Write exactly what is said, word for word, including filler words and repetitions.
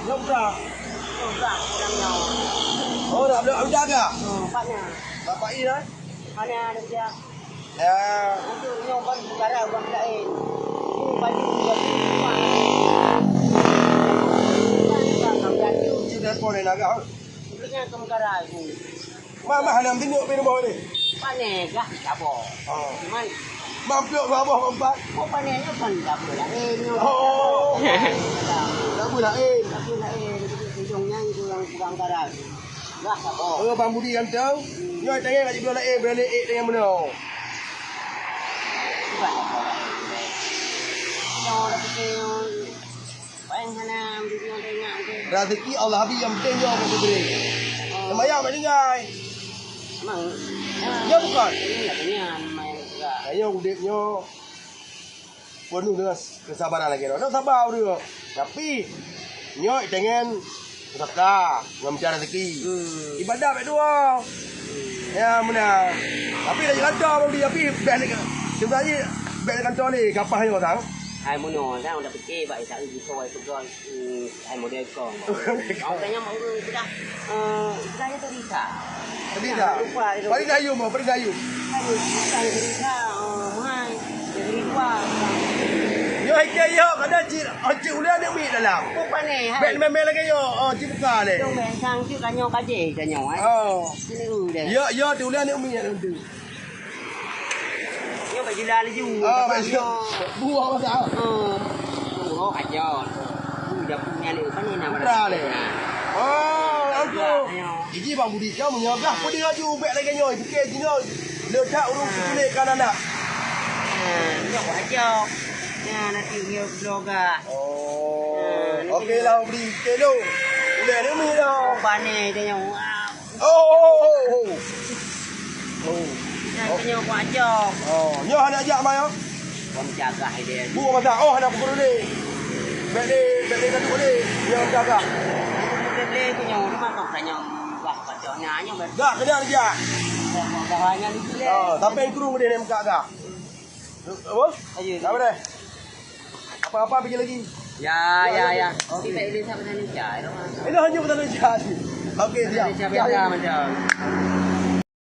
Nyoe bra. Oh, dah, dah, dah, dah. Bapak Ira. Mana ada dia? Ya. Untuk nyoe kan negara orang lain. Ini baju, baju. Ini telepon lain agak. Sebenarnya ke negara ini. Mama hana meutunjuk pi rumoh ni. Pane gah saboh. Oh. Cuman mampu saboh empat. Oh, pane nyoe kan dapur lain nyoe. Oh. Dapur lain. Dapur lain. Ujung nyan kurang, kurang garam. Gah saboh. Oh, Bang Budi ganteng. Nyoe tangai lagi belum lain, berani eh dengan benar. Bukan apa lain. Nyoe dah fikir nyoe. Paling hana dunia tengok tu. Rezeki Allah bagi yang penting nyoe aku beri. Oh. Sembahyang tak tinggai. Memang. Ya bukan? Ini tak tanya main juga. Ayo udip nyoe. Penuh dengan kesabaran lagi. Nak sabar dia. Tapi nyoe tengen usaha ngambil rezeki. Hmm. Ibadah baik dua. Ya, meunan. Tapi dah jalan dah, Bang Di, tapi bèk lé, sebenarnya bèk lé kantor ni, kapah nyoe, Tang. Hai, meunoe, Tang, dah fikir bak Isa Ibu Soe peugah, hmm, hai model kong. Kau tanya mak urang sudah, eh, istilahnya tu Risa. Risa. Lupa itu. Paling Dayum, oh, paling Dayum. Aduh, bukan Risa, eh, mahal. Jadi lupa. Yo, hike yo, kada cik, oh, cik ulian ni mi dalam. Bukan ni, hai. Bèk main-main lagi yo, oh, cik buka le. Tu main sang cik kanyo kaje kanyo, eh. Oh. Sini u deh. Ya, ya, tu lah aneuk miet tu. Nyoe bak jila laju. Ah, bak jila. Buah masak. Hmm. Buah aja. Uh, dah punya lek, apa ni nama? Putra lek. Oh, aku. Jiji Bang Budi, kamu nyoe gah pedih laju, bèk lagi nyoe, fikir jinoe. Letak urung kulit kan anak. Ha, nyoe aja. Ya, nanti dia bloga. Oh. Ha, nanti okey lah, beli kilo. Udah ni mi dah. Bani dia nyoe. Wow. Oh, oh, oh, oh. Oh. Nah, keunyoe kuajok. Oh, nyoe hana jak mai, oh. Kau menjaga dia. Bu mata, oh, hana pukul ni. Bèk ni, bèk ni kadu ni. Nyoe menjaga. Beli keunyoe, rumah kau keunyoe. Wah, kacau nya, nyoe. Dah, kena dia. Dah, dah, hanya ni dia. Oh, tapi yang kurung dia ni muka dah. Apa? Ayo. Apa dah? Apa-apa pergi lagi? Ya, ya, ya. Okey. Kita ini sama Indonesia, ya, Roman. Ini hanya bukan Indonesia. Okey, siap. Indonesia biasa macam.